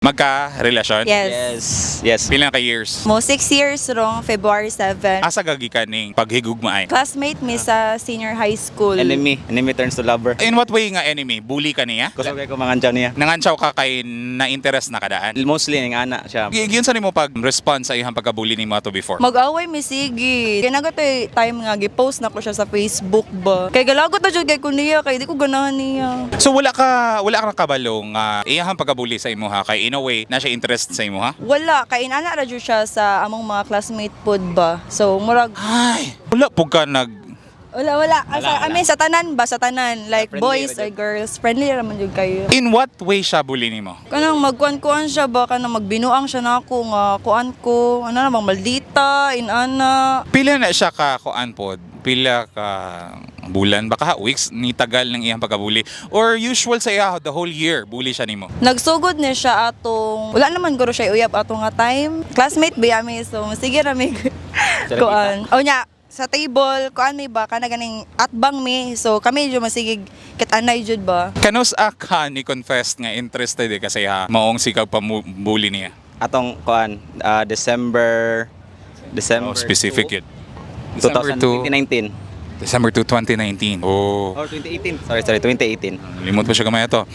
Magka-relasyon? Yes. Yes. Pila na ka years? Mo 6 years rong February 7. Asa gagikan ning paghigugmaay? Classmate mi sa senior high school. Enemy. Enemy turns to lover. In what way nga enemy? Bully ka niya? Kusog kay ko mangantsaw niya. Nangantsaw ka kay na-interest na kadaan? Mostly ning ana siya. Giunsa nimo pag response sa iyang pagkabully nimo ato before? Mag-away mi sige. Kaya nagatoy time nga gi-post na ko siya sa Facebook ba. Kay galagot na jud kay ko niya kay di ko ganahan niya. So wala ka nakabalo nga iyang pagkabully sa imo ha kay in a way na siya interest sa imo ha? Wala kay inana ra jud siya sa among mga classmate pod ba. So murag Ay, wala po ka nag wala wala. Asa, Wala, I mean, sa tanan ba, sa tanan, like Friendly boys ra or girls, friendly ra man jud kayo. In what way siya bully nimo? Kanang magkuan-kuan siya ba, kanang magbinuang siya na ako nga kuan ko, ano na bang maldita, inana. Pila na siya ka kuan pod? Pila ka bulan baka weeks ni tagal ng iyang pagkabully or usual sa iya the whole year bully siya nimo? Nagsugod ni siya atong wala naman guro siya uyab atong nga time. Classmate ba mi, so sige ra mi kuan. O nya sa table kuan mi ba kana ganing atbang mi, so kami jud masigig kit-anay jud ba. Kanus a ka ni confess nga interested eh kasi ha maong sikag pamubuli niya? Atong kuan December December Oh, specific 2, yun. December 2, 2019. December 2, 2019. Oh. Or 2018. Sorry, sorry, 2018. Limot pa siya gamay ato.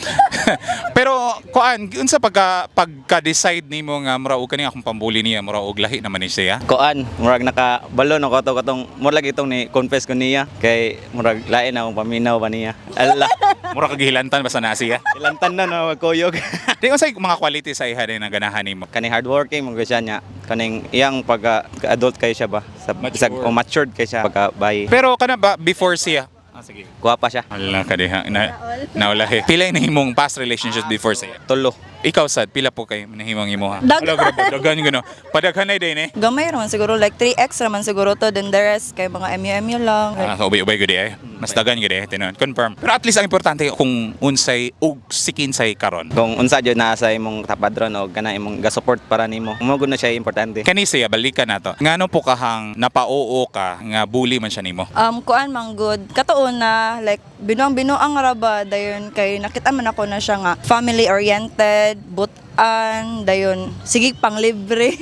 Pero kuan, unsa pagka pagka-decide nimo nga mura og kani akong pambuli niya, mura og lahi naman ni siya? Kuan, murag nakabalo no ko to katong murag itong ni confess ko niya kay murag lain na akong paminaw ba niya. Ala, Mura kag hilantan basta na siya. Ilantan na no magkuyog. Di unsay mga quality sa iha din ang ganahan nimo? Kaning hardworking mo siya niya. Kaning iyang pagka adult kay siya ba? Sa Mature. Bisag, o matured kay siya pagka bay. Pero kana ba before siya? Ah, sige. Guwapa siya. Wala ka diha na naulahi. Pila yung nahimong past relationships before siya? Tulo. Ikaw sad, pila po kay nahimong imo ha? Daghan. Wala grabe, daghan gano. Padaghan na din eh. Gamay raman siguro, like 3x raman siguro to, then the rest kay mga MU-MU lang. Ah, so ubay-ubay gud eh. Mas daghan gud eh, tinuod. Confirm. Pero at least ang importante kung unsay ug sikinsay karon. Kung unsa jud naa sa imong tapadron o kana imong ga-support para nimo. Mo gud na siya importante. Kani siya balikan nato. Ngano po kahang napauo ka nga bully man siya nimo? Kuan man good. Katuon na like binuang binuang ra ba dayon kay nakita man ako na siya nga family oriented, butan, dayon sige pang libre.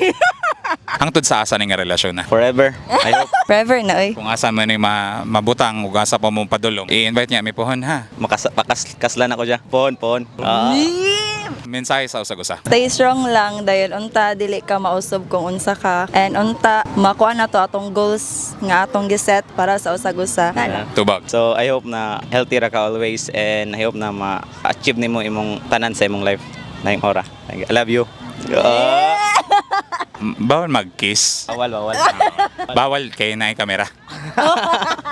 Hangtod sa asa ni nga relasyon na? Forever. I hope Forever na oy. Kung asa man ni mabutang ug asa pa mo padulong, i-invite niya mi pohon ha. makas pakas kaslan ako siya. Pohon, pohon. Ah. Mensahe sa usag-usa. Stay strong lang dahil unta dili ka mausob kung unsa ka and unta makuha na to atong goals nga atong giset para sa usag-usa. Yeah. Tubag. So I hope na healthy ra ka always and I hope na ma-achieve nimo imong tanan sa imong life na ora. I love you. Ah. Bawal mag-kiss. Bawal, bawal. Bawal kay na kamera.